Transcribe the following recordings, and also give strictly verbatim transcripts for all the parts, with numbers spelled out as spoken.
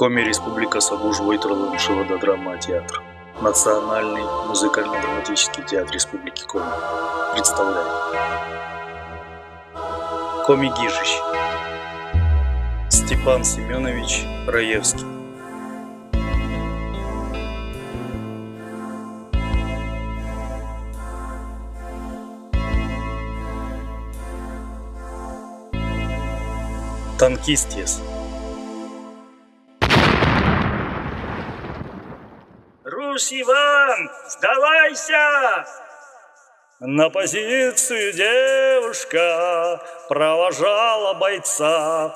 Коми Республикаса вужвойтырлӧн шылада драма театр. Национальный музыкально-драматический театр Республики Коми представляет. Коми гижысь Степан Семёнович Раевский. Танкистъяс. Русь Иван, сдавайся! На позицию девушка провожала бойца.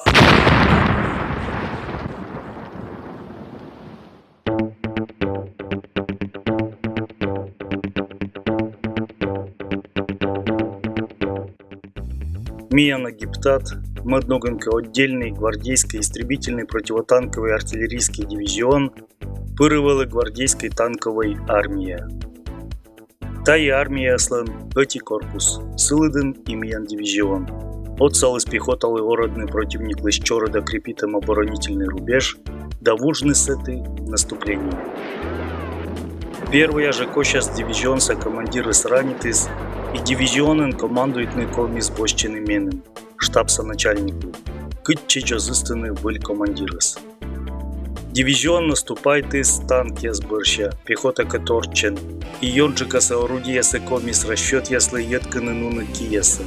Миян гибтад, мӧд ногӧн кӧ, отдельный гвардейский истребительный противотанковый артиллерийский дивизион пырӧ вӧлі гвардейский танковой армияӧ. Тайӧ армияыслӧн ӧти корпус, сы лыдын и миян дивизион, отсаліс пехоталы орӧдны противниклысь чорыда крепитӧм оборонительный рубеж да вуджны сэті наступление. Первойя жӧ косяс дивизионса командирӧс ранитіс, и дивизионӧн командуйтны ковмис босьтчыны меным, штабса начальниклы, кытчӧдз оз ыстыны выль командирӧс. Дивизион наступайтіс танкъяс бӧрся, пехота кӧ тортчӧн, и ёнджыкасӧ орудиесӧ ковмис расчётъяслы йӧткыны нуны киясӧн.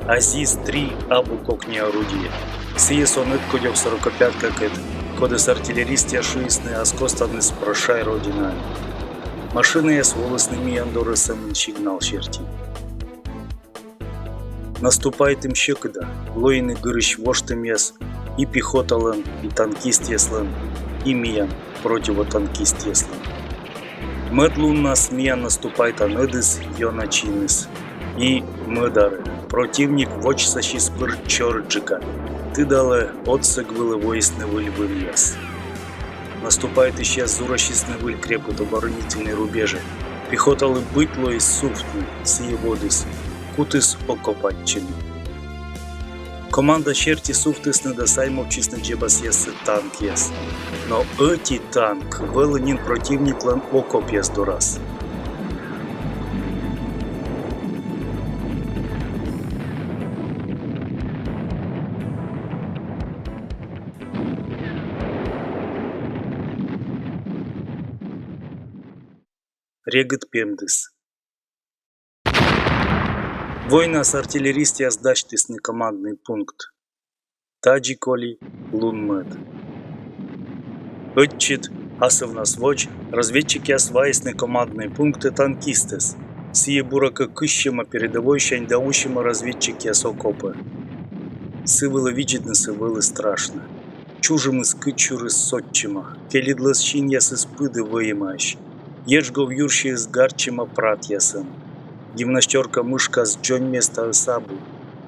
А ЗИС три абу кокни орудие. Сійӧс он ӧткодь ог сорокопяткакӧд, кодӧс артиллеристъяс шуисны ас костаныс «Прощай, Родина». Машинаяс волісны миян дорӧ сӧмын сигнал серти. Наступайтім сьӧкыда, лоины гырысь воштӧмъяс и пехоталӧн, и танкистъяслӧн, и миян противотанкистъяслӧн. Мӧд луннас миян наступайтан ӧдыс ёна чиніс. И мӧдарӧ противник водзсасис пыр чорыдджыка, тыдалӧ, отсӧг вылӧ воисны выль вынъяс. Наступайтысьяс зурасисны выль крепыд оборонительный рубежӧ. Пехоталы быть лои сувтны, сійӧ водіс, кутіс окопайтчыны. Команда серти сувтісны да саймовтчисны дзебасъяссӧ танкъяс. Но ӧти танк вӧлі нин противниклӧн окопъяс дорас. Регыд пемдіс. Войнас артиллеристъяс дасьтісны командный пункт. Тадзи коли лун мӧд. Ӧтчыд, асывнас водз, разведчикъяс вайисны командный пунктӧ танкистӧс. Сійӧ, буракӧ, кыссьӧма передӧвӧйсянь да усьӧма разведчикъяс окопӧ. Сы вылӧ видзӧднысӧ вӧлі страшнӧ. Чужӧмыс кытсюрӧ сотчӧма, кельыдлӧз синъясыс пыдӧ вӧйӧмаӧсь, еджгов юрсиыс гартчӧма пратъясӧн. Гимнастёрка мышкас дзонь местаыс абу,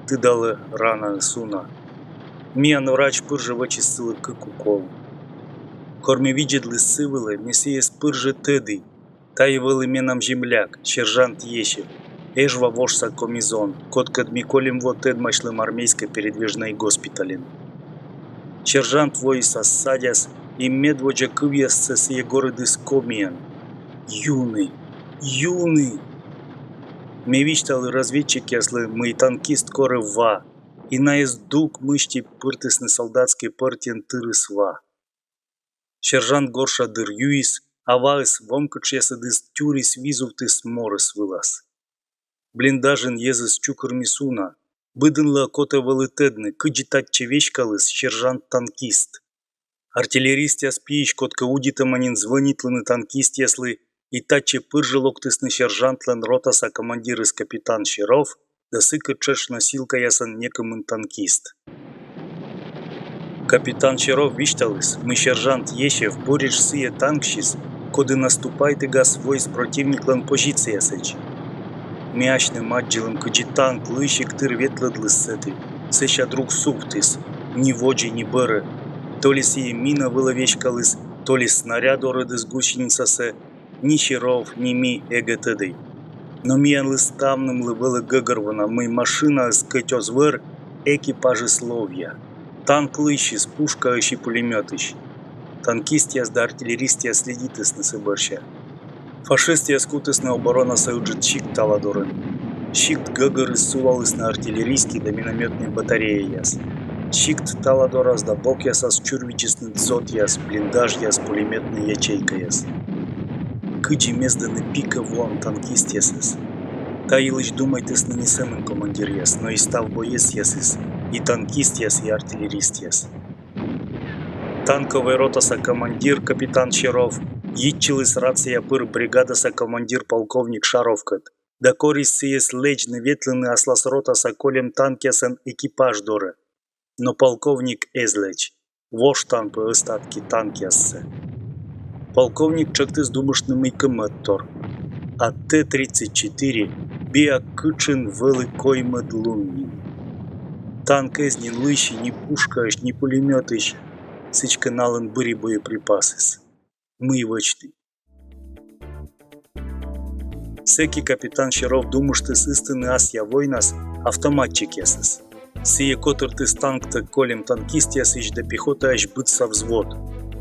тыдалӧ, ранаыс уна. Миян врач пыр жӧ вӧчис сылы кык укол. Кор ме видзӧдлі сы вылӧ, ме сійӧс пыр жӧ тӧді. Тайӧ вӧлі менам земляк, сержант Есев, Эжва вожса коми зон, кодкӧд ми колим во тӧдмасьлім армейскӧй передвижнӧй госпитальын. Сержант воис ас садяс, и медводдза кывъяссӧ сійӧ горӧдіс комиӧн: «Юны! Юны!» Ме висьталі разведчикъяслы, мый танкист корӧ ва, и найӧ здук мысти пыртісны солдатскӧй пӧртйӧн тырыс ва. Сержант горша дыр юис, а ваыс вомкӧтшъясӧдыс тюрис-визувтіс морӧс вылас. Блиндажын йӧзыс чукӧрмис уна, быдӧнлы окота вӧлі тӧдны, кыдзи татчӧ веськаліс сержант-танкист. Артиллеристъяс пиысь кодкӧ удитӧма нин звӧнитлыны танкистъяслы, и татчӧ пыр жӧ локтісны сержантлӧн ротаса командирыс капитан Серов да сыкӧд тшӧтш носилкаясӧн некымын танкист. Капитан Серов висьталіс, мый сержант Есев буретш сійӧ танксьыс, коді наступайтігас воис противниклӧн позициясӧдз. Ми асьным аддзылім, кыдзи танк лыйсигтыр ветлӧдліс сэті, сэсся друг сувтіс, ни водзӧ, ни бӧрӧ. То ли сійӧ мина вылӧ веськаліс, то ли снаряд орӧдіс гусеницасӧ, ни Серов, ни ми эгӧ тӧдӧй. Но миянлы ставнымлы вӧлі гӧгӧрвоана, мый машинаыс кӧть оз вӧр, экипажыс ловъя. Танк лыйсис пушкаысь и пулемётысь. Танкистъяс да артиллеристъяс следитісны сы бӧрся. Фашистъяс кутісны оборонасӧ ыджыд сикт тала дорын. Сикт гӧгӧрыс сулалісны артиллерийскӧй да миномётнӧй батареяяс. Сикт тала дорас да бокъясас чурвидзисны дзотъяс, блиндажъяс, пулемётнӧй ячейкаяс. Кыдзи мездыны пикӧ воӧм танкистъясӧс? Та йылысь думайтісны не сӧмын командиръяс, но и став боецъясыс, и танкистъяс, и артиллеристъяс. Танкӧвӧй ротаса командир капитан Серов йитчыліс рация пыр бригадаса командир полковник Шаровкӧд да корис сійӧс лэдзны ветлыны аслас ротаса кольӧм танкъясӧн экипаж дорӧ. Но полковник эз лэдз, воштан пӧ ӧстатки танкъяссӧ. Полковник тшӧктіс думыштны мыйкӧ мӧдтор. А Т тридцать четыре биа кытшын вӧлі коймӧд лун нин. Танк эз нин лыйсьы ни пушкаысь, ни пулемётысь, сідзкӧ налӧн быри боеприпасыс. Мый вӧчны? Сэки капитан Серов думыштіс ыстыны асъя войнас автоматчикъясӧс. Сійӧ котыртіс танктӧг кольӧм танкистъясысь да пехотаысь быдса взвод.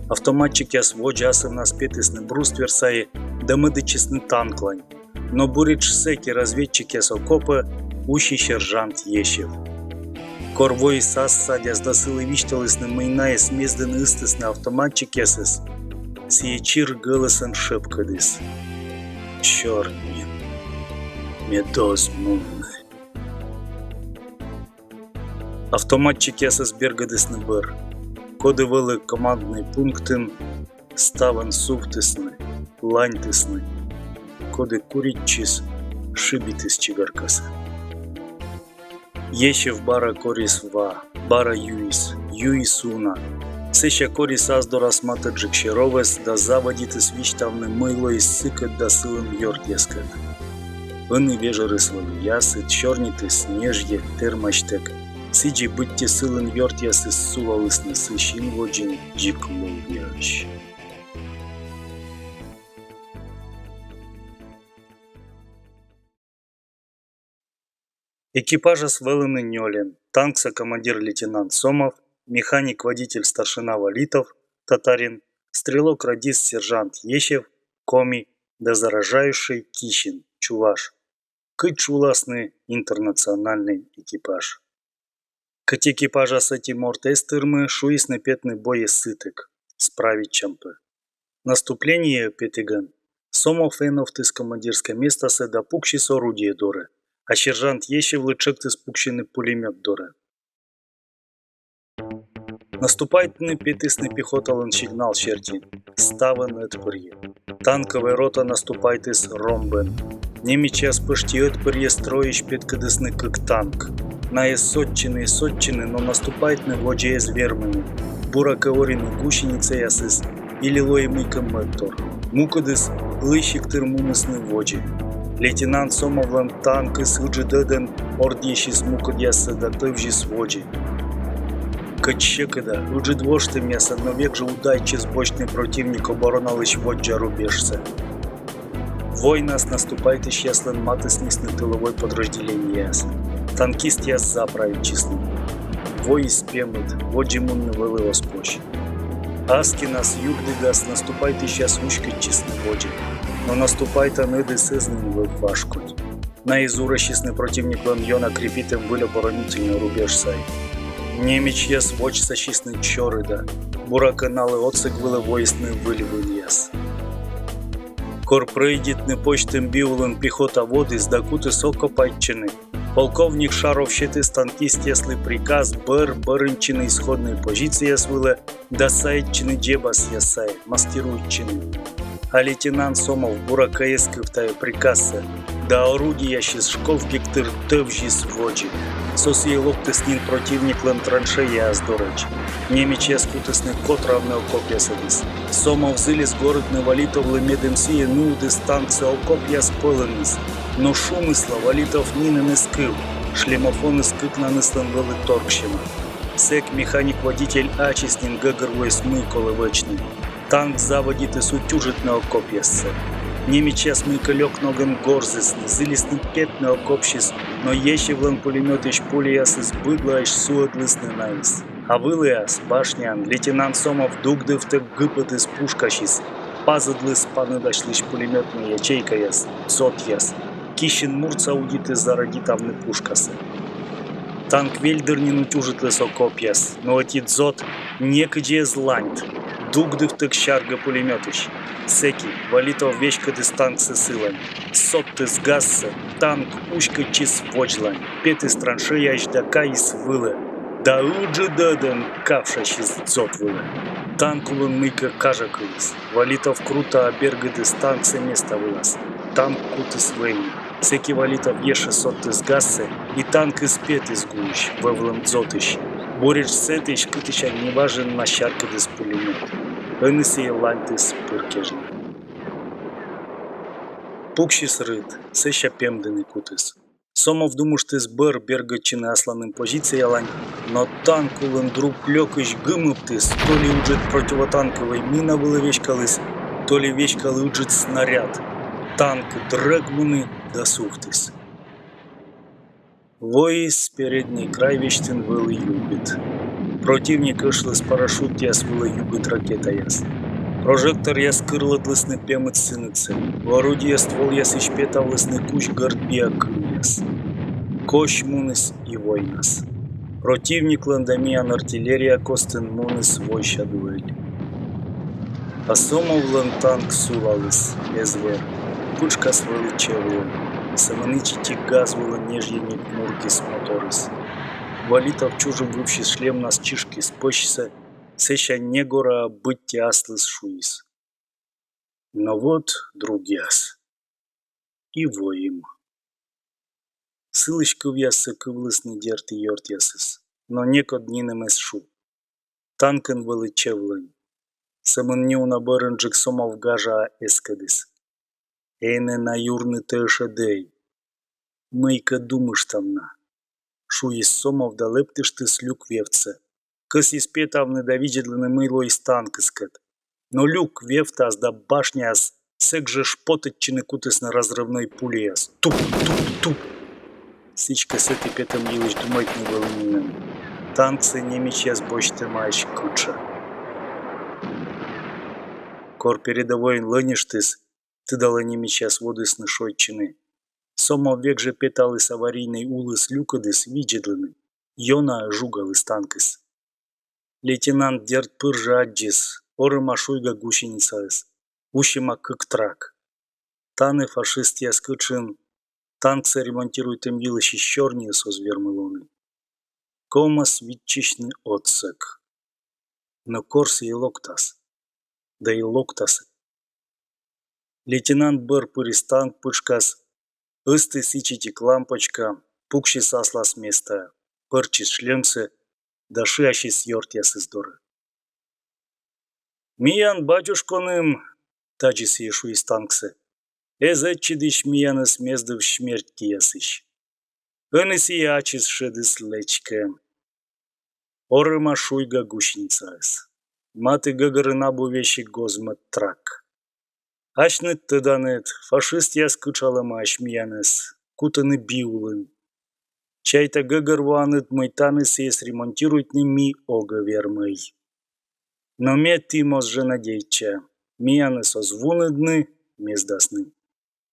Автоматчикъяс водз асывнас петісны бруствер сайӧ да мӧдӧдчисны танклань. Но буретш сэки разведчикъяс окопӧ уси сержант Есев. Кор воис ас садяс да сылы висьталісны, мый найӧс мездыны ыстісны автоматчикъясӧс, сійӧ чир гӧлӧсӧн шӧпкӧдіс: «Чёрт нин, мед оз мунны». Автоматчикъясӧс бергӧдісны бӧр. Коді вӧлі команднӧй пунктын, ставӧн сувтісны, ланьтісны, коді куритчис, шыбитіс чигаркасӧ. Есев бара корис ва, бара юис, юис уна. Сэсся корис ас дорас матӧджык Серовӧс да заводитіс висьтавны, мый лоис сыкӧд да сылӧн ёртъяскӧд. Ӧні вежӧрыс вӧлі ясыд, сёрнитіс ньӧжйӧ, тэрмасьтӧг, сідзи, быттьӧ сылӧн ёртъясыс сулалісны сы син водзын дзик ловъяӧсь. Экипажас вӧліны нёльӧн: танкса командир лейтенант Сомов, механик-водитель старшина Валитов, татарин, стрелок-радист сержант Есев, коми, да заряжающий Кисин, чуваш. Кыдз шуласны, интернациональнӧй экипаж. Кӧть экипажас ӧти морт эз тырмы, шуисны петны боез сытӧг, справитчам пӧ. Наступлениеӧ петігӧн Сомов эновтіс командирскӧй местасӧ да пуксис орудие дорӧ, а сержант Есевлы тшӧктіс пуксьыны пулемёт дорӧ. Наступайтны петісны пехоталӧн сигнал серти, ставӧн ӧтпырйӧ. Танкӧвӧй рота наступайтіс ромбӧн. Немецъяс пӧшти ӧтпырйӧ стройысь петкӧдісны кык танк. Найӧ сотчӧны и сотчӧны, но наступайтны водзӧ эз вермыны. Буракӧ, орины гусеницаясыс или лои мыйкӧ мӧдтор. Мукӧдыс лыйсигтыр мунісны водзӧ. Лейтенант Сомовлӧн танкыс ыджыд ӧдӧн ордйысис мукӧдъяссӧ да тӧвзис водзӧ. Кӧть сьӧкыда, ыджыд воштӧмъясӧн, но век жӧ удайтчис босьтны прӧтивник обороналысь воддза рубежсӧ. Войнас наступайтысьяслӧн матысмисны тылӧвӧй подразделениеяс. Танкистъяс заправитчисны. Воис пемыд, водзӧ мунны вӧлі оз позь. Аскинас югдігас наступайтысьяс уськӧдчисны водзӧ, но наступайтан ӧдыс эз нин вӧв важкодь. Найӧ зурасисны прӧтивниклӧн ёна крепитӧм выль оборонительнӧй рубеж сайӧ. Немецъяс водзсасисны чорыда, буракӧ, налы отсӧг вылӧ воисны выль вынъяс. Кор прӧйдитны позьтӧм би улын пехота водіс да кутіс окопайтчыны, полковник Шаров сетіс танкистъяслы приказ бӧр бӧрыньтчыны исходнӧй позицияяс вылӧ да сайӧдчыны дзебасъяс сайӧ, маскируйтчыны. А лейтенант Сомов, буракӧ, эз кыв тайӧ приказсӧ да орудиеясысь шковгигтыр тӧвзис водзӧ. Со сійӧ локтіс нин прӧтивниклӧн траншеяяс дорӧдз. Немецъяс кутісны котравны окопъясӧдыс. Сомов зілис горӧдны Валитовлы, медым сійӧ нуӧдыс танксӧ окопъяс пӧлӧныс. Но шумысла Валитов нинӧм эз кыв, шлемофоныс кыкнаныслӧн вӧлі торксьӧма. Сэк механик-водитель ачыс нин гӧгӧрвоис, мый колӧ вӧчны. Танк заводитіс утюжитны окопъяссӧ. Немецъяс мыйкӧ лёк ногӧн горзісны, зілисны петны окопсьыс, но Есевлӧн пулемётысь пуляясыс быдлаысь суӧдлісны найӧс. А вылӧяс, башняын, лейтенант Сомов дугдывтӧг гыпӧдіс пушкасьыс, пазӧдліс паныдасьлысь пулемётнӧй ячейкаяс, дзотъяс. Кисьын муртса удитіс зарадитавны пушкасӧ. Танк вельдыр нин утюжиталіс окопъяс, но ӧти дзот некыдзи эз ланьт, дугдывтӧг сяргӧ пулемётысь. Сэки Валитов веськӧдіс танксӧ сылань, содтіс газсӧ, танк уськӧдчис водзлань, петіс траншеяысь да кайис вылӧ. Да ыджыд ӧдӧн кавшасис дзот вылӧ. Танк улын мыйкӧ кажакыліс. Валитов крута бергӧдіс танксӧ места вылас. Танк кутіс вӧйны. Сэки Валитов ещӧ содтіс газсӧ, и танкыс петіс гуысь, вӧвлӧм дзотысь. Буретш сэтысь, кытысянь неважӧн на сяркӧдіс пулемёт. Ӧні сійӧ ланьтіс пыр кежлӧ. Пуксис рыт, сэсся пемдыны кутіс. Сомов думыштіс бӧр бергӧдчыны асланым позициялань, но танк улын друг лёкысь гымыптіс, то ли ыджыд противотанкӧвӧй мина вылӧ веськаліс, то ли веськалі ыджыд снаряд. Танк дрӧгмуні да сувтіс. Войыс передньӧй край весьтын вӧлі югыд. Прӧтивник ӧшліс парашютъяс вылӧ югыд ракетаяс. Прожекторъяс кырлӧдлісны пемыд сынӧдсӧ, орудие стволъясысь петавлісны кузь гӧрд биа кывъяс. Кось муніс и войнас. Прӧтивниклӧн да миян артиллерия костын муніс войся дуэль. А Сомовлӧн танк сулаліс, эз вӧр. Пытшкас вӧлі чӧв лӧнь. Сӧмын ичӧтик газ вылӧ ньӧжйӧник мургис моторыс. Валитов чужӧм вывсьыс шлемнас чышкис пӧсьсӧ, сэсся негораа, быттьӧ аслыс, шуис: «Но вот, другъяс, и воим». Сылысь кывъяссӧ кывлісны, дерт, и ёртъясыс, но некод нинӧм эз шу. Танкын вӧлі чӧв лӧнь. Сӧмын неуна бӧрынджык Сомов гажаа эскӧдіс: «Энӧ на юрнытӧ ӧшӧдӧй. Мыйкӧ думыштам на», — шуис Сомов да лэптыштіс люк вевтсӧ. Кӧсйис петавны да видзӧдлыны, мый лоис танкыскӧд. Но люк вевтас да башняас сэк жӧ шпотӧдчыны кутісны разрывнӧй пуляяс. Туп-туп-туп. Сідзкӧ, сэті петӧм йылысь думайтны вӧлі нинӧм. Танксӧ немецъяс босьтӧмаӧсь кытшӧ. Кор передӧвӧйын лӧньыштіс, тыдалӧ, немецъяс водісны шойччыны, Сомов век жӧ петаліс аварийнӧй улыс люкӧдыс видзӧдлыны, ёна-ӧ жугаліс танкыс. Лейтенант, дерт, пыр жӧ аддзис: орӧма шуйга гусеницаыс, усьӧма кык трак. Тані, фашистъяс кытшын, танксӧ ремонтируйтӧм йылысь и сёрниыс оз вермы лоны. Ковмас виччысьны отсӧг. Но кор сійӧ локтас? Да и локтас-ӧ? Лейтенант бӧр пырис танк пытшкас, ыстіс ичӧтик лампочка, пуксис аслас местаӧ, пӧрччис шлемсӧ да шыасис ёртъясыс дорӧ. «Миян батюшконым, — тадзи сійӧ шуис танксӧ, — эз ӧтчыдысь миянӧс мездыв смерть киясысь. Ӧні сійӧ ачыс шедіс лэчкӧ. Орӧма шуйга гусеницаыс. Матігӧгӧрын абу весиг гоз-мӧд трак. Асьныд тӧданныд, фашистъяс кытшалӧмаӧсь миянӧс, кутӧны би улын. Чайта, гӧгӧрвоанныд, мый тані сійӧс ремонтируйтны ми огӧ вермӧй. Но ме ті моз жӧ надейтча: миянӧс оз вунӧдны, мездасны.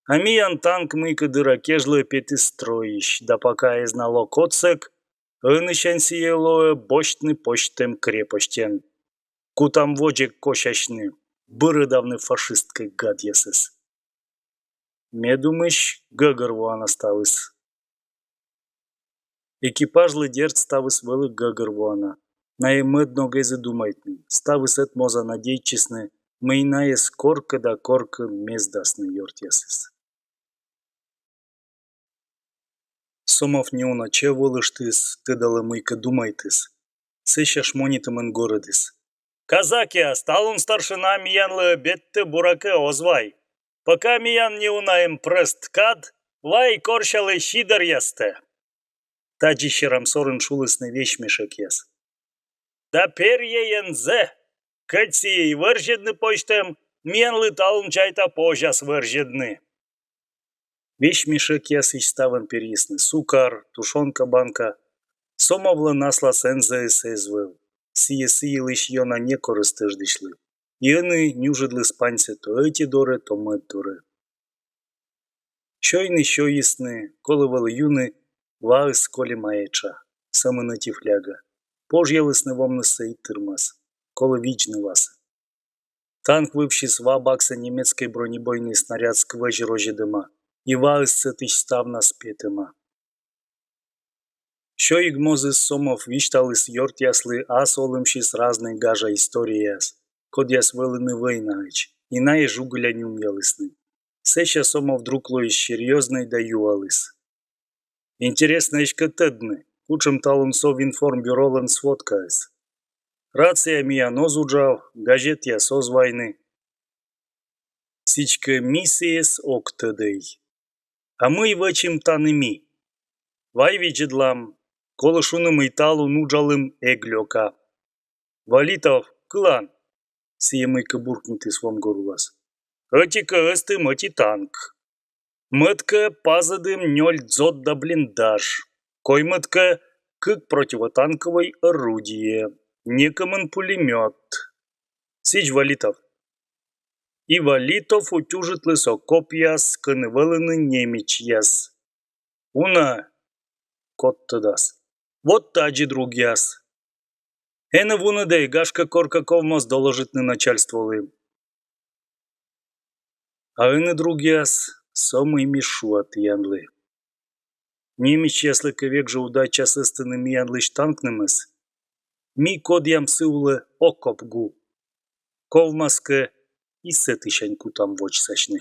А миян танк мыйкӧ дыра кежлӧ петіс стройысь, да пока эз на лок отсӧг, ӧнісянь сійӧ лоӧ босьтны позьтӧм крепостьӧн. Кутам водзӧ косясьны, бырӧдавны фашистскӧй гадъясӧс. Ме думысь, гӧгӧрвоана ставыс». Экипажлы, дерт, ставыс вӧлі гӧгӧрвоана. Найӧ мӧд ног эз и думайтны, ставыс ӧтмоза надейтчисны, мый найӧс коркӧ да коркӧ мездасны ёртъясыс. Сомов неуна чӧв олыштіс, тыдалӧ, мыйкӧ думайтіс. Сэсся шмонитӧмӧн горӧдіс: «Казакъяс, талун старшина миянлы бедтӧ, буракӧ, оз вай. Пока миян неуна эм прӧст кад, вай корсялӧй сидоръястӧ». Тадзи серам сорын шулісны вещмешӧкъяс. «Да перйӧй энзэ! Кӧть сійӧ и вӧрзьӧдны позьтӧм, миянлы талун, чайта, позяс вӧрзьӧдны». Вещмешӧкъясысь ставӧн перйисны сукар, тушонка банка. Сомовлӧн аслас энзэыс эз вӧв. Сійӧ сы йылысь ёна некор эз тӧждысьлы. И ӧні нюжӧдліс паньсӧ то ӧти дорӧ, то мӧд дорӧ. Сёйны сёйисны, колӧ вӧлі юны, ваыс кольӧма этша, сӧмын ӧти фляга. Пожъялісны вомнысӧ и тырмас, колӧ видзны васӧ. Танк вывсис ва баксӧ немецкӧй бронебойнӧй снаряд сквӧзь розьӧдӧма, и ваыс сэтысь ставнас петӧма. Сёйигмозыс Сомов висьталіс ёртъяслы ас олӧмсьыс разнӧй гажа историяяс, кодъяс вӧліны войнаӧдз, и найӧ жугыля нюмъялісны. Сэсся Сомов друг лоис серьёзнӧй да юаліс: «Интереснӧ эськӧ тӧдны, кутшӧм талун Совинформбюролӧн сводкаыс? Рация миян оз уджав, газетъяс оз вайны». «Сідзкӧ, ми сійӧс ог тӧдӧй. А мый вӧчим тані ми? Вай видзӧдлам, колӧ шуны, мый талун уджалім эг лёка. Валитов, кылан?» — сійӧ мыйкӧ буркнитіс вомгорулас. «Ӧти-кӧ, ӧзтім ӧти танк. Мӧд-кӧ, пазӧдім нёль дзот да блиндаж. Коймӧд-кӧ, кык противотанкӧвӧй орудие, некымын пулемёт. Сідз, Валитов». И Валитов утюжиталіс окопъяс, кӧні вӧліны немецъяс. Уна, код тӧдас. Вот тадзи, другъяс. Энӧ вунӧдӧй, гашкӧ, коркӧ ковмас доложитны начальстволы. А ӧні, другъяс, со мый ми шуа тіянлы. Немецъяслы кӧ век жӧ удайтчас ӧзтыны миянлысь танкнымӧс, ми кодъям сы улӧ окоп гу. Ковмас кӧ, и сэтысянь кутам водзсасьны.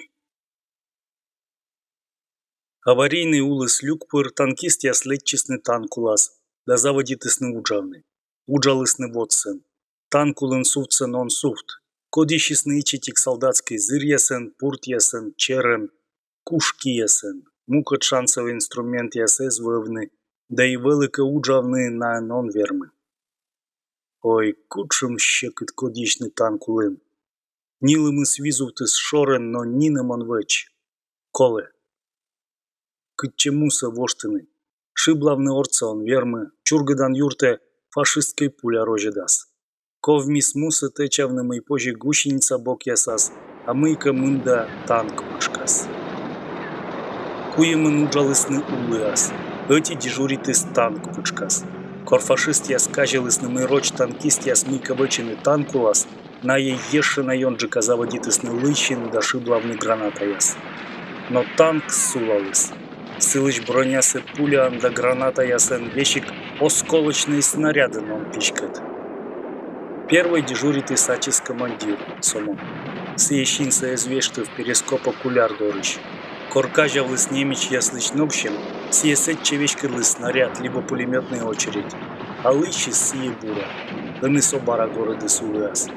Аварийнӧй улыс люк пыр танкистъяс лэччисны танк улас да заводитісны уджавны. Уджалісны водсӧн. Танк улын сувтсӧ он сувт. Кодйысисны ичӧтик салдатскӧй зыръясӧн, пуртъясӧн, черӧн, куш киясӧн. Мукӧд шансӧвӧй инструментъяс эз вӧвны, да и вӧлі кӧ уджавны, найӧ он вермы. Ой, кутшӧм сьӧкыд кодйысьны танк улын. Ньылӧмыс визувтіс шорӧн, но нинӧм он вӧч. Колӧ. Кытчӧ мусӧ воштыны? Шыблавны ортсӧ он вермы, чургӧдан юртӧ фашистскӧй пуля розьӧдас. Ковмис мусӧ тэчавны, мый позьӧ, гусеница бокъясас, а мыйкӧ мында танк пытшкас. Куимӧн уджалісны уліас, ӧти дежуритіс танк пытшкас. Кор фашистъяс казялісны, мый роч танкистъяс мыйкӧ вӧчӧны танк улас, найӧ ещӧ на ёнджыка заводитісны лыйсьыны да шыблавны гранатаяс. Но танк сулаліс. Сылысь бронясӧ пуляӧн да гранатаясӧн, весиг осколочнӧй снарядӧн он писькӧд. Первой дежуритіс ачыс командир, Сомов. Сійӧ синсӧ эз вештыв перископ окуляр дорысь. Кор казявліс немецъяслысь ноксьӧм, сійӧ сэтчӧ веськӧдліс снаряд либӧ пулемётнӧй очередь. А лыйсис сійӧ бура. Ӧні со бара горӧдіс уліас: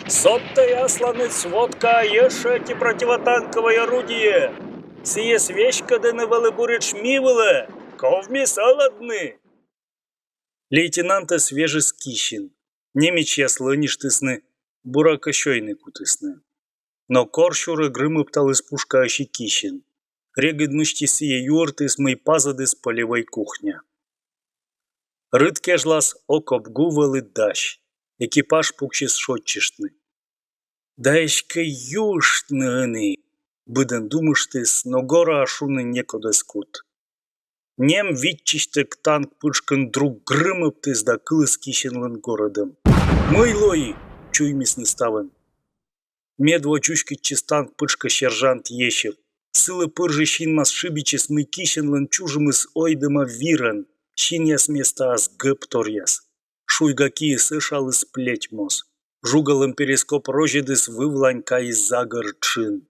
«Содтӧй асланыд сводкаӧ ещӧ ӧти противотанкӧвӧй орудие! Сійӧс веськӧдӧны вӧлі буретш ми вылӧ! Ковмис ӧлӧдны!» Лейтенантӧс вежис Кисин. Немецъяс лӧньыштісны, буракӧ, сёйны кутісны. Но корсюрӧ грымӧбталіс пушкаысь и Кисин. Регыд мысти сійӧ юӧртіс, мый пазӧдіс полевӧй кухня. Рыт кежлас окоп гу вӧлі дась, экипаж пуксис шойччыштны. Да эськӧ юыштны ӧні, быдӧн думыштіс, но гораа шуны некод эз кут. Нем виччысьтӧг танк пытшкын друг грымӧбтіс да кыліс Кисинлӧн горӧдӧм. «Мый лои?» — чуймисны ставӧн. Медводз уськӧдчис танк пытшкӧ сержант Есев. Сылы пыр жӧ синмас шыбитчис, мый Кисинлӧн чужӧмыс ойдӧма вирӧн, синъяс местаас гӧп торъяс. Шуйга киыс ӧшаліс плеть моз. Жугалӧм перископ розьӧдыс вывлань кайис загӧр тшын.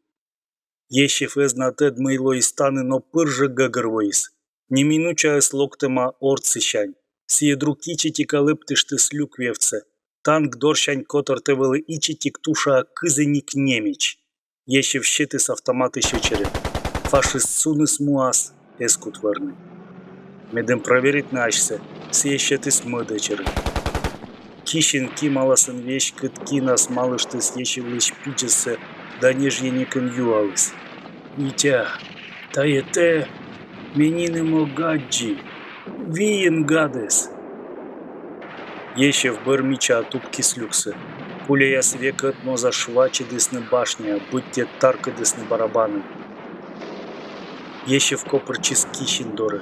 Есев эз на тӧд, мый лоис тані, но пыр жӧ гӧгӧрвоис: неминучаыс локтӧма ортсысянь. Сійӧ друг ичӧтика лэптыштіс люк вевтсӧ. Танк дорсянь котӧртӧ вӧлі ичӧтик тушаа кызіник немец. Есев сетіс автоматысь ӧчередь. Фашист суныс муас, эз кут вӧрны. Медым прӧверитны асьсӧ, сійӧ сетіс мӧд ӧчередь. Кисин кималасӧн веськыд кинас малыштіс Есевлысь пидзӧссӧ да ньӧжйӧникӧн юаліс: «Витя, тайӧ тэ? Ме нинӧм ог аддзы. Виин, гадӧс!» Есев бӧр мичаа тупкис люксӧ. Пуляяс век ӧтмоза швачӧдісны башняӧ, быттьӧ таркӧдісны барабанӧ. Есев копыртчис Кисин дорӧ.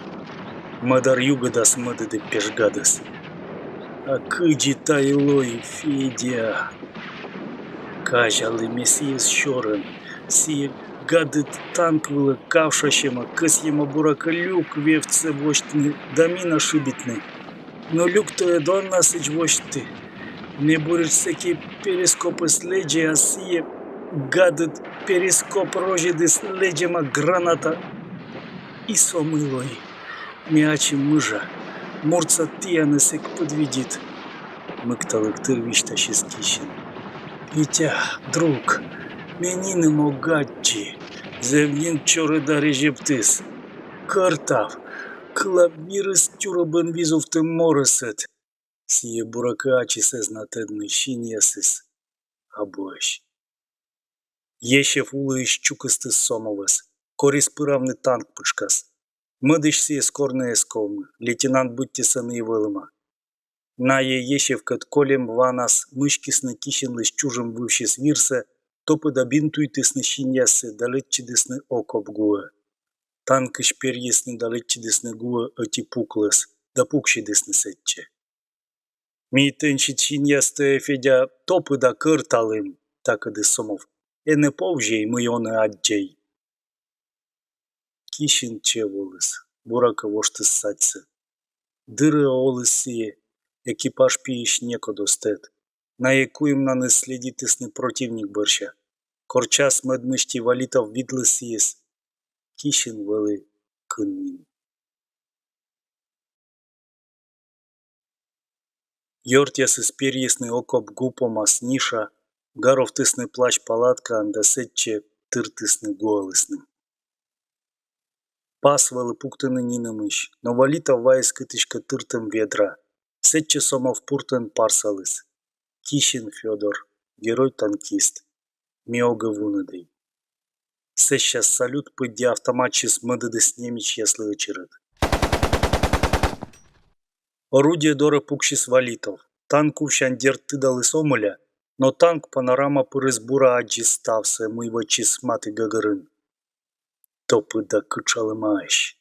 Мӧдар югыдас мӧдӧдӧ пеш гадӧс. А кыдзи тайӧ лои, Федя? Казялы ме сійӧс сёрӧн. Сійӧ гадыд танк вылӧ кавшасьӧма, кӧсйӧма, буракӧ, люк вевтсӧ восьтыны да мина шыбитны. Но люктӧ ӧд он на сідз восьты. Ме буретш сэки перископӧс лэдзи, а сійӧ, гадыд, перископ розьӧдыс лэдзӧма граната. И со мый лои. Ме ачым мыжа. Муртса тіянӧс эг подведит. Мыкталігтыр висьтасис Кисин. Витя, друг, ме нинӧм ог аддзы. Зэв нин чорыда резьӧбтіс. Кӧртав. Кыла, вирыс тюрӧбӧн визувтӧ морӧсӧд. Сійӧ, буракӧ, ачыс эз на тӧд, мый синъясыс абуӧсь. Есев уліысь чукӧстіс Сомовӧс. Корис пыравны танк пытшкас. Мӧдысь сійӧс корны эз ковмы, лейтенант быттьӧ сэні и вӧлӧма. Найӧ Есевкӧд кольӧм ванас мыськисны Кисинлысь чужӧм вывсьыс вирсӧ, топыда бинтуйтісны синъяссӧ да лэччӧдісны окоп гуӧ. Танкысь перйисны да лэччӧдісны гуӧ ӧти пуклӧс да пуксьӧдісны сэтчӧ. Ми тэнсьыд синъястӧ, Федя, топыда кӧрталім, такӧдіс Сомов. Энӧ повзьӧй, мый онӧ аддзӧй. Кисин чӧв оліс, буракӧ, воштіс садьсӧ. Дыр-ӧ оліс сійӧ, экипаж пиысь некод оз тӧд. Найӧ куимнанныс следитісны прӧтивник бӧрся. Кор час-мӧд мысти Валитов видліс сійӧс, Кисин вӧлі кын нин. Ёртъясыс перйисны окоп гу помас ниша, гаровтісны плащ-палаткаӧн да сэтчӧ тыртісны-гуалісны. Пас вӧлі пуктыны нинӧмысь, но Валитов вайис кытыськӧ тыртӧм ведра. Сэтчӧ Сомов пуртӧн парсаліс: Кисин Фёдор, герой-танкист. Ме огӧ вунӧдӧй. Сэсся салют пыдди автоматсьыс мӧдӧдіс немецъяслы ӧчерӧд. Орудие дорӧ пуксис Валитов. Танк увсянь, дерт, тыдаліс омӧля, но танк панорама пырыс бура аддзис ставсӧ, мый вӧчсис матігӧгӧрын. Топыда кытшалӧмаӧсь,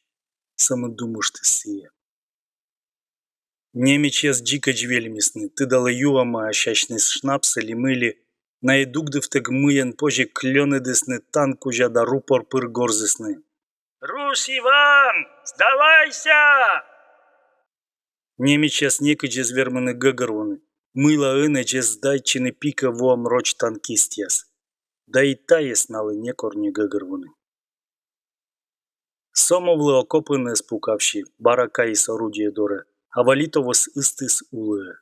сӧмын думыштіс сійӧ. Немецъяс дзикӧдз вельмисны, тыдалӧ, юӧмаӧсь асьныс шнапсӧ ли мый ли, найӧ дугдывтӧг мыйӧн позьӧ клёнӧдісны танк кузя да рупор пыр горзісны: «Рус Иван, сдавайся!» Немецъяс некыдз эз вермыны гӧгӧрвоны, мыйла ӧнӧдз эз сдайтчыны пикӧ воӧм роч танкистъяс. Да и тайӧс налы некор не гӧгӧрвоны. Сомовлы окопын эз пукавсьы, бара кайис орудие дорӧ, а Валитовӧс ыстіс уліӧ.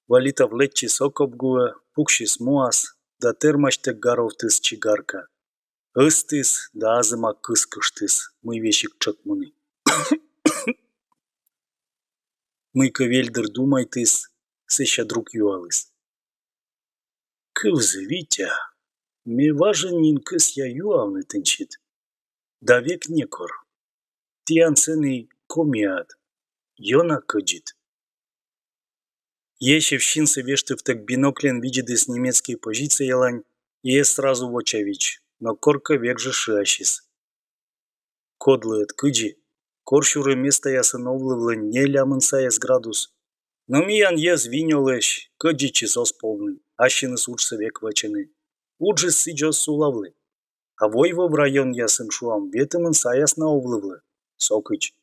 Валитов лэччис окоп гуӧ, пуксис муас да тэрмасьтӧг гаровтіс чигарка. Ыстіс да азыма кыскыштіс, мый весиг тшӧкмуні. Мыйкӧ вель дыр думайтіс, сэсся друг юаліс: «Кывзы, Витя, ме важӧн нин кӧсъя юавны тэнсьыд. Да век некор. Тіян сэні, Комиад, ёна кӧдзыд?» Есев синсӧ вештывтӧг бинокльӧн видзӧдіс немецкӧй позициялань и эз сразу вочавидз, но коркӧ век жӧ шыасис: «Кодлы ӧд кыдзи, корсюрӧ местаясын овлывлӧ нелямын саяс градус. Но миян йӧз винёлӧсь, кӧдзыдсьыс оз повны, ассьыныс уджсӧ век вӧчӧны. Уджыс сідз оз сулавлы. А войвыв районъясын, шуам, ветымын саяс на овлывлӧ, со кыдз».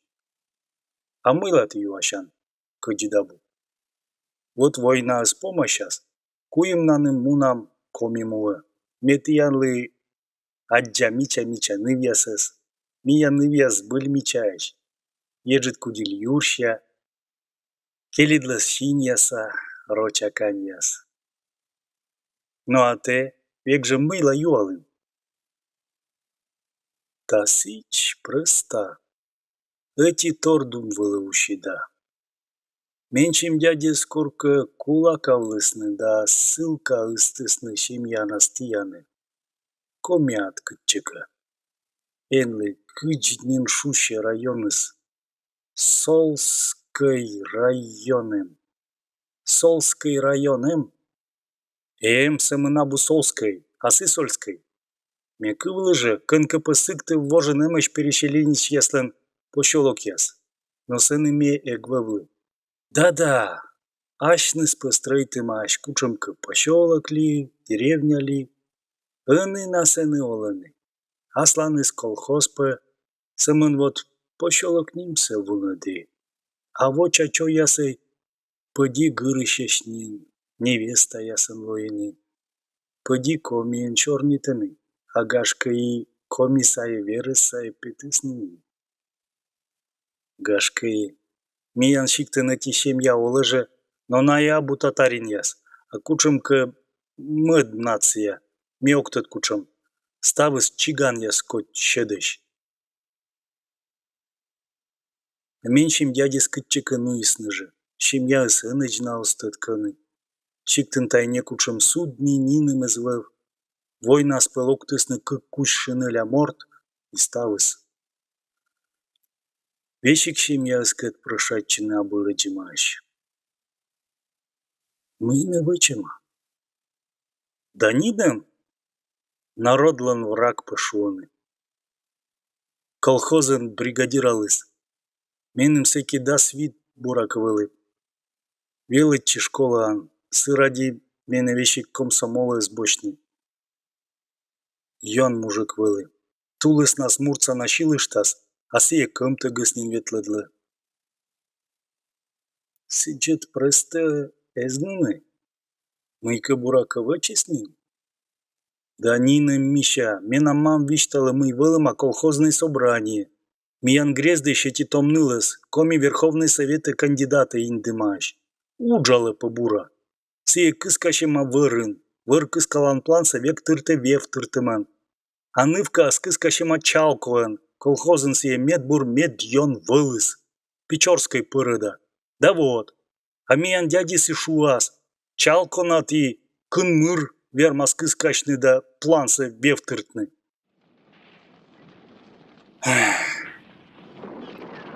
«А мыйла ті юасян, кӧдзыд абу?» «Вот войнаыс помасяс, куимнанным мунам Коми муӧ. Ме тіянлы аддза мича-мича нывъясӧс. Миян нывъяс збыль мичаӧсь. Еджыд кудиль юрся, келидлӧз синъяса, роча каньяс. Но а тэ век жӧ мыйла юалін?» «Да сідз прӧста. Ӧтитор дум вылӧ уси да. Менсьым дядьӧс коркӧ кулакавлісны да ссылкаӧ ыстісны семьянас тіянӧ. Комиад кытчӧкӧ. Энлы, кыдз нин шусьӧ районыс? Солскӧй район эм. Солскӧй район эм? Эм, сӧмын абу Солскӧй, а Сысольскӧй. Ме кывлі жӧ, кӧнкӧ пӧ Сыктыв вожын эмӧсь переселенечьяслӧн посёлокъяс. Но сэні ме эг вӧвлы. Да-да, асьныс пӧ стрӧитӧмаӧсь кутшӧмкӧ посёлок ли, деревня ли. Ӧні на сэні олӧны. Асланыс колхоз пӧ, сӧмын вот посёлок нимсӧ вунӧді. А воча чойясӧй пӧди гырысьӧсь нин, невестаясӧн лоины. Пӧди Комиын сёрнитӧны, а гашкӧ и Коми сайӧ верӧс сайӧ петісны нин. Гашкӧ и. Миян сиктын ӧти семья олӧ жӧ, но найӧ абу татаринъяс, а кутшӧмкӧ мӧд нация, ме ог тӧд кутшӧм. Ставыс чиганъяс кодь сьӧдӧсь. Менсьым дядьӧс кытчӧкӧ нуисны жӧ. Семьяыс ӧнӧдз на, оз тӧд, кӧні. Сиктын тай некутшӧм суд ни нинӧм эз вӧв. Войнас пӧ локтісны кык кузь шинеля морт, и ставыс. Весиг семьяыскӧд прӧщайтчыны абу лэдзӧмаӧсь. Мый нӧ вӧчӧма? Да нинӧм, народлӧн враг пӧ, шуӧны. Колхозын бригадираліс. Меным сэки дас вит, буракӧ, вӧлі. Велӧдчи школаын, сы ради менӧ весиг комсомолӧ эз босьтны. Ён мужик вӧлі. Тулыснас муртса на силыштас, а сійӧ кӧмтӧгыс нин ветлӧдлӧ. Сідз ӧд прӧстӧ эз нуны? Мыйкӧ, буракӧ, вӧчис нин? Да нинӧм, мися, менам мам висьталӧ, мый вӧлӧма колхознӧй собрание. Миян грездысь ӧти том нылӧс Коми Верховнӧй Сӧветӧ кандидатӧ индӧмаӧсь. Уджалӧ пӧ бура. Сійӧ кыскасьӧма вӧрын, вӧр кыскалан плансӧ век тыртӧ вевтыртӧмӧн. А нывкаыс кыскасьӧма Чалкоын, колхозын сійӧ медбур, медъён вӧлыс. Печорскӧй пӧрӧда. Да вот. А миян дядьыс и шуас: Чалконад и кынмыр вермас кыскасьны да плансӧ вевтыртны.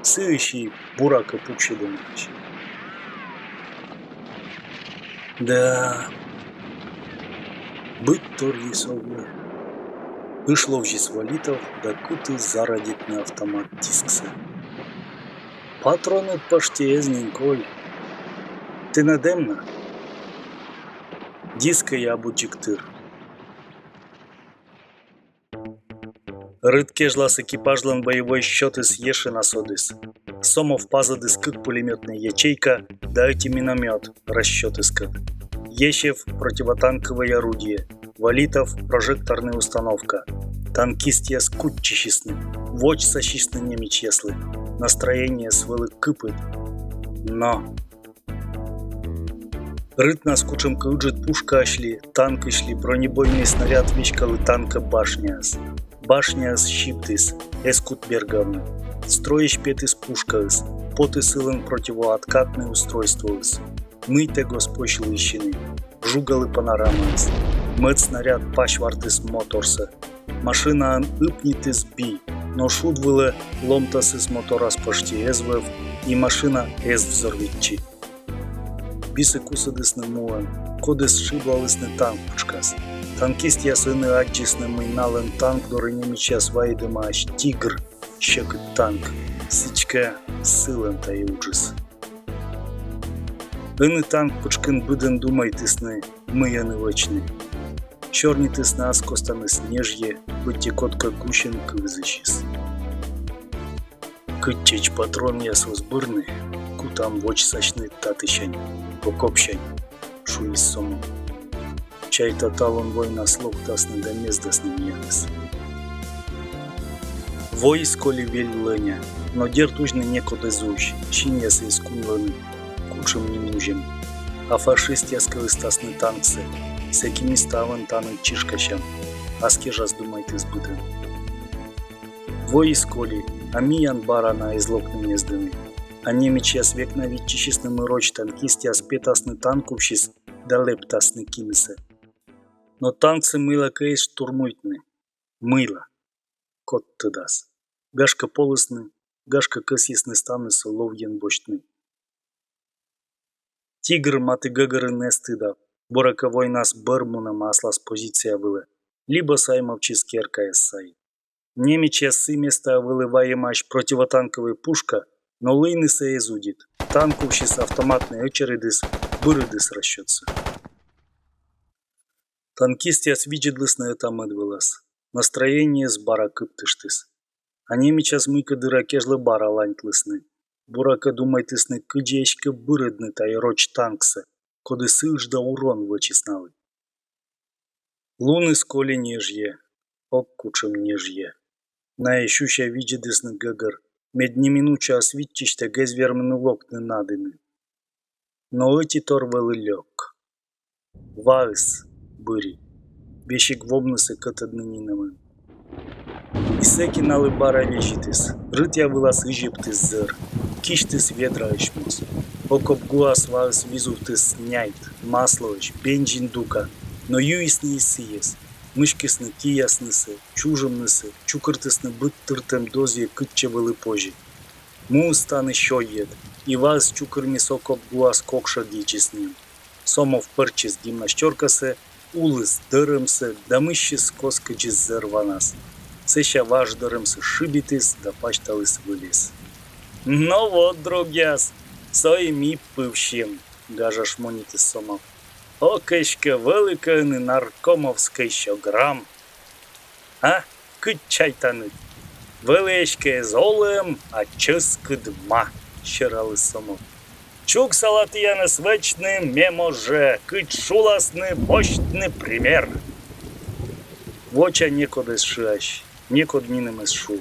Сыысь и, буракӧ, пуксьӧдӧмаӧсь. Да, быть торйыс овны. Ышловзис Валитов да кутіс зарадитны автомат дисксӧ. Патроныд пӧшти эз нин коль. Тэнад эм на? Дискӧй абу дзик тыр. Рыт кежлас экипажлӧн боевӧй счётыс ещӧ на содіс. Сомов пазӧдіс кык пулемётнӧй ячейка да ӧти миномёт расчётыскӧд. Есев — противотанкӧвӧй орудие, Валитов — прожекторнӧй установка. Танкистъяс кутчысисны, водзсасисны немецъяслы. Настроениеыс вӧлі кыпыд. Но рытнас кутшӧмкӧ ыджыд пушкаысь ли, танкысь ли бронебойнӧй снаряд веськалі танкӧ башняас. Башняыс сибдіс, эз кут бергавны. Стройысь петіс пушкаыс, поті сылӧн противооткатнӧй устройствоыс. Мый тӧг оз позь лыйсьыны. Жугалі панорамаыс. Мӧд снаряд пасьвартіс моторсӧ. Машинаын ыпнитіс би, но шуд вылӧ ломтасыс моторас пӧшти эз вӧв, и машина эз взорвитчы. Бисӧ кусӧдісны муӧн, кодӧс шыблалісны танк пытшкас. Танкистъяс ӧні аддзисны, мый налӧн танк дорӧ немецъяс вайӧдӧмаӧсь «Тигр» сьӧкыд танк. Сідзкӧ, сылӧн тайӧ уджыс. Ӧні танк пытшкын быдӧн думайтісны, мый ӧні вӧчны. Сёрнитісны ас костаныс ньӧжйӧ, быттьӧ кодкӧ гусьӧн кывзысис. Кытчӧдз патронъяс оз бырны, кутам водзсасьны татысянь, окопсянь, — шуис Сомов. Чайта, талун войнас локтасны да мездасны миянӧс. Войыс коли вель лӧня, но дерт узьны некод эз узь, синъясыс кунлӧны, кутшӧм нин узьӧм. А фашистъяс кӧ ыстасны танксӧ, сэки ми ставӧн тані чишкасям, — ас кежас думайтіс быдӧн. Войыс коли, а миян бара на эз локны мездыны. А немецъяс век на виччысисны, мый роч танкистъяс петасны танк увсьыс да лэптасны кинысӧ. Но танксӧ мыйлакӧ эз штурмуйтны. Мыйла? Код тӧдас. Гашкӧ, полісны, гашкӧ, кӧсйисны ставнысӧ ловйӧн босьтны. Тигр матігӧгӧрын эз тыдав, буракӧ, войнас бӧр мунӧма аслас позиция вылӧ либӧ саймовтчис керкаяс сайӧ. Немецъяс сы местаӧ вӧлі вайӧмаӧсь противотанкӧвӧй пушка, но лыйнысӧ эз удит. Танк увсьыс автоматнӧй ӧчередьыс бырӧдіс расчётсӧ. Танкистъяс видзӧдлісны ӧта-мӧд вылас. Настроениеыс бара кыптыштіс. А немецъяс мыйкӧ дыра кежлӧ бара ланьтлісны. Буракӧ, думайтісны, кыдзи эськӧ бырӧдны тайӧ роч танксӧ, коді сы ыджда урон вӧчис налы. Луныс колі ньӧжйӧ, ок кутшӧм ньӧжйӧ. Найӧ сюся видзӧдісны гӧгӧр, мед неминучаыс виччысьтӧг эз вермыны локны на дінӧ. Но ӧтитор вӧлі лёк. Ваыс быри. Весиг вомнысӧ кӧтӧдны нинӧмӧн. И сэки налы бара везитіс. Рытъявылас ызептіс зӧр. Кисьтіс ведраысь моз. Окоп гуас ваыс визувтіс няйт, маслоӧсь, бензин дука. Но юисны и сійӧс. Мыськисны кияснысӧ, чужӧмнысӧ, чукӧртісны быд тыртӧм дозйӧ, кытчӧ вӧлі позьӧ. Муыс тані сёйӧд, и ваыс чукӧрмис окоп гуас кок шӧр йитчысь нин. Сомов пӧрччис гимнастёркасӧ, уліс дӧрӧмсӧ да мыссис коскӧдзыс зӧр ванас. Сэсся важ дӧрӧмсӧ шыбитіс да пасьталіс выльӧс. «Но вот, другъяс, со и ми пывсим», — гажа шмонитіс Сомов. «Ок эськӧ вӧлі кӧ ӧні наркомовскӧй сё грамм. А? Кыдз чайтанныд? Вӧлі эськӧ эз олӧм, а чӧскыд ма», — сераліс Сомов. «Чуксала тіянӧс вӧчны ме моз жӧ, кыдз шуласны, босьтны пример». Воча некод эз шыась, некод нинӧм эз шу.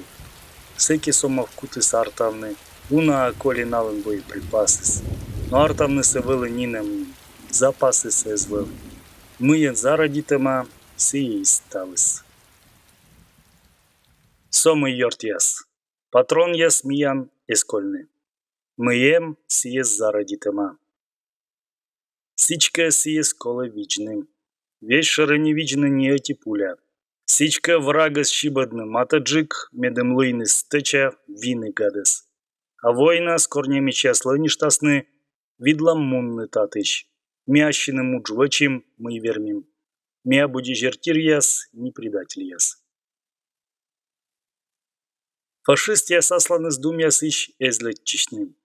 Сэки Сомов кутіс артавны, уна-ӧ колі налӧн боеприпасыс. Но артавнысӧ вӧлі нинӧм нин, запасыс эз вӧв. Мыйӧн зарадитӧма, сійӧ и ставыс. Со мый, ёртъяс. Патронъяс миян эз кольны. Мый эм, сійӧс зарадитӧма. Сідзкӧ, сійӧс колӧ видзны. Весьшӧрӧ не видзны ни ӧти пуля. Сідзкӧ, врагӧс сибӧдны матӧджык, медым лыйныс стӧча вины гадӧс. А войнас, кор немецъяс лӧньыштасны, видлам мунны татысь. Ми ассьыным удж вӧчим, мый вермим. Ми абу дезертиръяс ни предательяс. Фашистъяс асланыс думъясысь эз лэдзчысьны.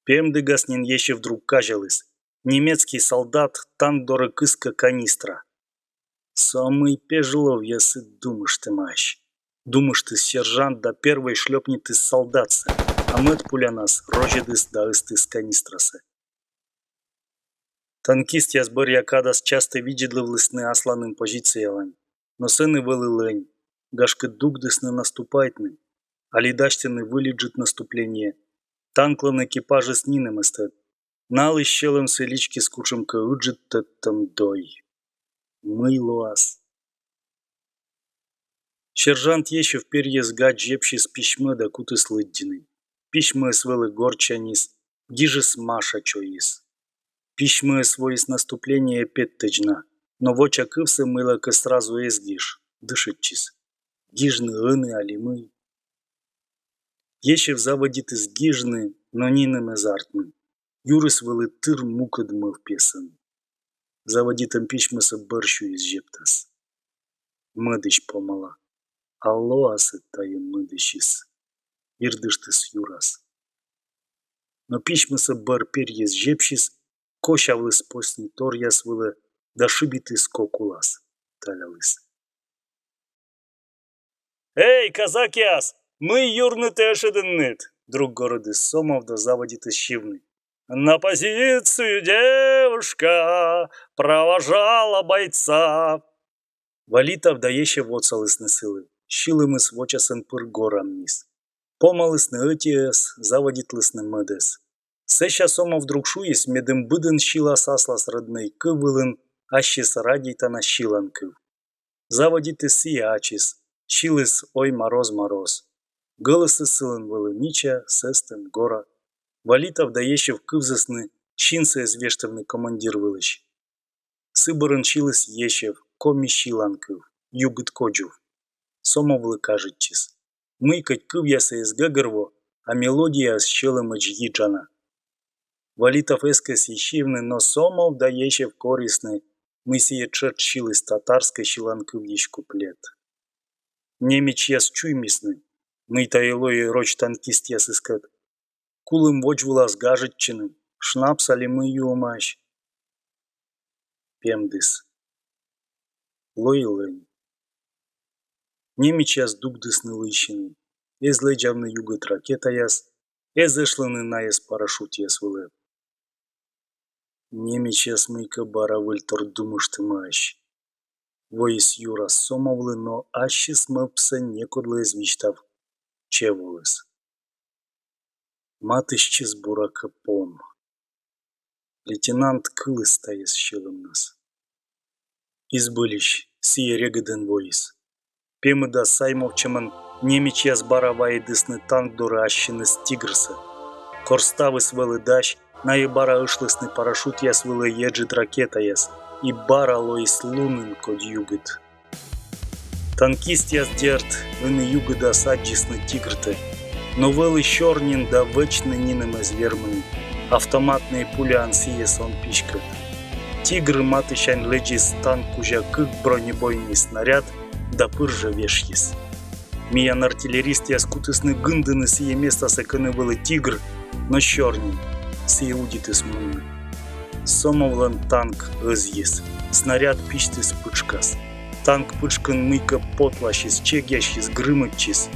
Пемдігас нин Есев друг казяліс: немецкӧй солдат танк дорӧ кыскӧ канистра. Со мый пежловъясыд думыштӧмаӧсь, думыштіс сержант да первой шлёпнитіс солдатсӧ, а мӧд пулянас розьӧдіс да ӧзтіс канистрасӧ. Танкистъяс бӧръя кадас частӧ видзӧдлывлісны асланым позициялань, но сэні вӧлі лӧнь, гашкӧ, дугдісны наступайтны али дасьтыны выль ыджыд наступление. Танклӧн экипажыс нинӧм эз тӧд. Налысь сьӧлӧмсӧ личкис кутшӧмкӧ ыджыд тӧдтӧм дой. Мый лоас? Сержант Есев перйис гач зепсьыс письмӧ да кутіс лыддьыны. Письмӧыс вӧлі гортсяньыс, гижис Маша чойыс. Письмӧыс воис наступлениеӧ петтӧдз на, но воча кывсӧ мыйлакӧ сразу эз гиж, дышӧдчис. Гижны ӧні али мый? Есев заводитіс гижны, но нинӧм эз артмы. Юрыс вӧлі тыр мукӧд мӧвпъясӧн. Заводитӧм письмӧсӧ бӧр сюйис зептас. Мӧдысь помала. А лоас-ӧ тайӧ мӧдысьыс? Вирдыштіс юрас. Но письмӧсӧ бӧр перйис зепсьыс, косявліс посни торъяс вылӧ да шыбитіс кок улас. Таляліс. «Эй, казакъяс! Мый юрнытӧ ӧшӧдінныд?» — друг горӧдіс Сомов да заводитіс сьывны: «На позицию девушка провожала бойца». Валитов да Есев отсалісны сылы. Сьылӧмыс вочасӧн пыр гораммис. Помалісны ӧтиӧс, заводитлісны мӧдӧс. Сэсся Сомов друг шуис, медым быдӧн сьылас аслас рӧднӧй кыв вылын ассьыс радейтана сьыланкыв. Заводитіс сійӧ ачыс, сьыліс «Ой, мороз, мороз». Гӧлӧсыс сылӧн вӧлі мича, сӧстӧм, гора. Валитов да Есев кывзісны, синсӧ эз вештывны командир вылысь. Сы бӧрын сьыліс Есев коми сьыланкыв, югыд кодзув. Сомовлы кажитчис, мый кӧть кывъяссӧ эз гӧгӧрво, а мелодияыс сьӧлӧмӧдз йиджана. Валитов эскӧ сійӧс сьывны, но Сомов да Есев корисны, мый сійӧ тшӧтш сьыліс татарскӧй сьыланкывйысь куплет. Немецъяс чуймисны, мый тайӧ лои роч танкистъясыскӧд. Кулӧм водзвылас гажӧдчыны, шнапс али мый юӧмаӧсь. Пемдіс. Лои лӧнь. Немецъяс дугдісны лыйсьыны, эз лэдзавны югыд ракетаяс, эз ӧшлыны найӧс парашютъяс вылӧ. Немецъяс мыйкӧ бара выльтор думыштӧмаӧсь. Воис юрас Сомовлы, но ассьыс мӧвпсӧ некодлы эз висьтав, чӧв оліс. Матыстчис, буракӧ, пом. Лейтенант кыліс тайӧс сьӧлӧмнас. И збыльысь, сійӧ регыдӧн воис. Пемыдас саймовтчӧмӧн немецъяс бара вайӧдісны танк дорӧ ассьыныс «Тигрсӧ». Кор ставыс вӧлі дась, найӧ бара ӧшлісны парашютъяс вылӧ еджыд ракетаяс, и бара лоис лунын кодь югыд. Танкистъяс, дерт, ӧні югыдас аддзисны «Тигртӧ», но вӧлі сёрниын да вӧчны нинӧм эз вермыны, автоматнӧй пуляӧн сійӧс он писькӧд. «Тигр» матысянь лэдзис танк кузя кык бронебойнӧй снаряд да пыр жӧ вешйис. Миян артиллеристъяс кутісны гындыны сійӧ местасӧ, кӧні вӧлі «Тигр», но сёрни, сійӧ удитіс мунны. Сомовлӧн танк ӧзйис, снаряд письтіс пытшкас. Танк пытшкын мыйкӧ потласис, чегъясис, грымӧдчис.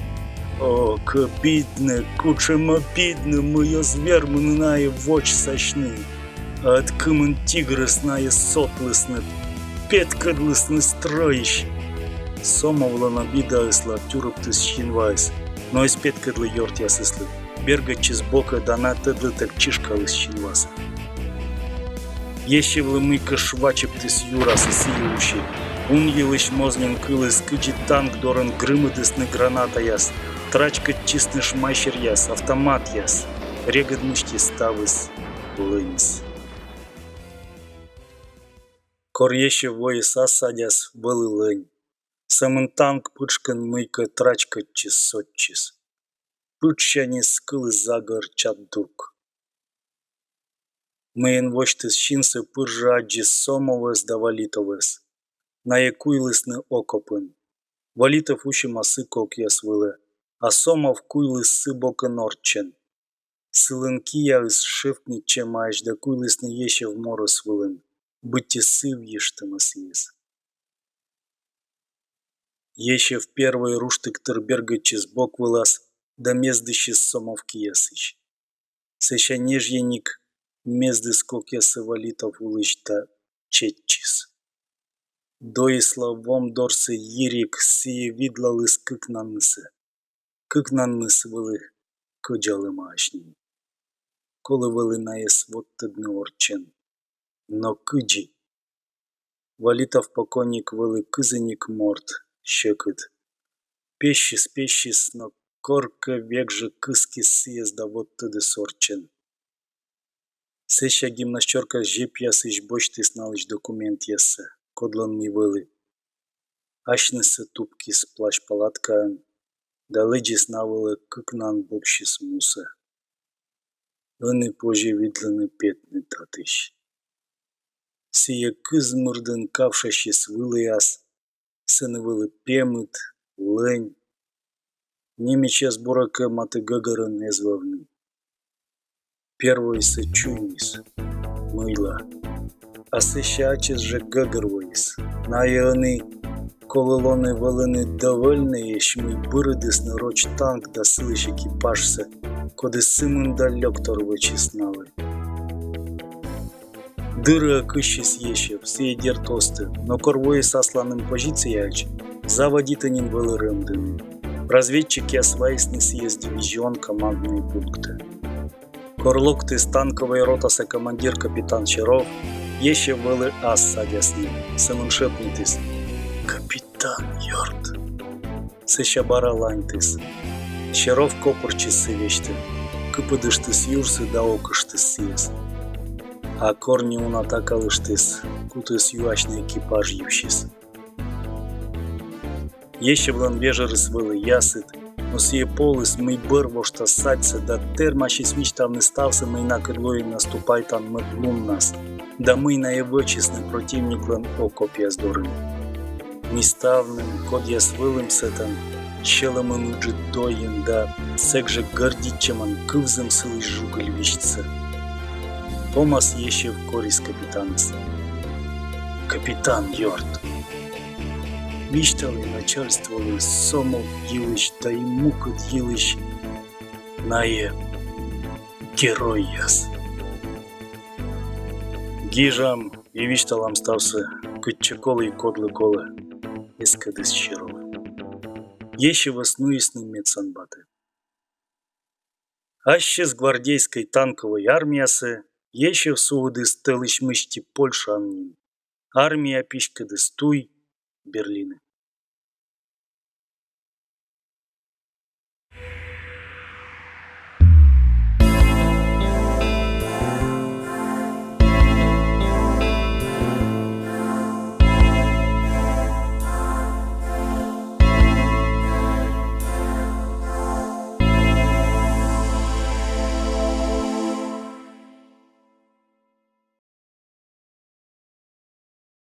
О, кӧ обиднӧ, кутшӧм обиднӧ, мый оз вермыны найӧ водзсасьны. Ӧд кымын «Тигрӧс» найӧ сотлісны, петкӧдлісны стройысь. Сомовлӧн обидаысла тюрӧбтіс синваыс, но эз петкӧдлы ёртъясыслы. Бергӧдчис бокӧ да на тӧдлытӧг чышкаліс синвасӧ. Есевлы мыйкӧ швачӧбтіс юрас, и сійӧ уси. Унйылысь моз нин кыліс, кыдзи танк дорын грымӧдісны гранатаяс, трачкӧдчисны шмайсеръяс, автоматъяс. Регыд мысти ставыс лӧнис. Кор Есев воис ас садяс, вӧлі лӧнь. Сӧмын танк пытшкын мыйкӧ трачкӧдчис, сотчис. Пытшсяньыс кыліс загӧр чатдук. Мыйӧн восьтіс синсӧ, пыр жӧ аддзис Сомовӧс да Валитовӧс. Найӧ куйлісны окопын. Валитов усьӧма сы кокъяс вылӧ, а Сомов куйліс сы бокын орччӧн. Сылӧн кияыс шевкнитчӧмаӧсь да куйлісны Есев морӧс вылын, быттьӧ сывйыштӧма сійӧс. Есев первой руштык тыр бергӧдчис бок вылас да мездысис Сомов киясысь. Сэсся ньӧжйӧник мездіс кокъяссӧ Валитов улысь да чеччис. Дойысла вом дорсӧ йириг, сійӧ видлаліс кыкнаннысӧ. Кыкнанныс вӧлі кӧдзалӧмаӧсь нин. Колӧ вӧлі найӧс водтӧдны орччӧн. Но кыдзи? Валитов покойник вӧлі кызіник морт, сьӧкыд. Пессис, пессис, но коркӧ век жӧ кыскис сійӧс да водтӧдіс орччӧн. Сэсся гимнастёрка зепъясысь босьтіс налысь документъяссӧ, кодлӧн мый вӧлі. Асьнысӧ тупкис плащ-палаткаӧн да лэдзис на вылӧ кыкнан боксьыс мусӧ. Ӧні позьӧ видлыны петны татысь. Сійӧ кыз мырдӧн кавшасис выліас, сэні вӧлі пемыд, лӧнь. Немецъяс, буракӧ, матігӧгӧрын эз вӧвны. Первойсӧ чуймис, мыйла. А сэсся ачыс жӧ гӧгӧрвоис: найӧ ӧні, колӧ лоны, вӧліны довольнӧйӧсь, мый бырӧдісны роч танк да сылысь экипажсӧ, коді сымында лёктор вӧчис налы. Дырӧ кыссис Есев, сійӧ, дерт, оз тӧд, но кор воис асланым позицияӧдз, заводитӧ нин вӧлі рӧмдыны. Разведчикъяс вайисны сійӧс дивизион команднӧй пунктӧ. Кор локтіс танкӧвӧй ротаса командир капитан Серов, Есев вӧлі ас садяс нин, сӧмын шӧпнитіс: «Капитан ёрт!» Сэсся бара ланьтіс. Серов копыртчис сы весьтӧ, кыпӧдыштіс юрсӧ да окыштіс сійӧс. А кор неуна такалыштіс, кутіс юасьны экипаж йывсьыс. Есевлӧн вежӧрыс вӧлі ясыд, Сійӧ поліс, мый бӧр воштас садьсӧ, да тэрмасис висьтавны ставсӧ, мый накӧд лои наступайтан мӧд луннас, да мый найӧ вӧчисны прӧтивниклӧн окопъяс дорын. Мый ставным, кодъяс вӧлім сэтӧн, сьӧлӧмын ыджыд дойын да сэк жӧ гордитчӧмӧн кывзім сылысь жугыль висьтсӧ. Помас Есев корис капитанӧс. Капитан ёрт, висьталі начальстволы Сомов йылысь да и мукӧд йылысь. Найӧ геройяс. Гижам и висьталам ставсӧ, кытчӧ колӧ и кодлы колӧ,— эскӧдіс Серов. Есевӧс нуисны медсанбатӧ. Ассьыс гвардейскӧй танкӧвӧй армиясӧ Есев сувтіс тӧлысь мысти Польшаын нин. Армия писькӧдіс туй Берлинӧ.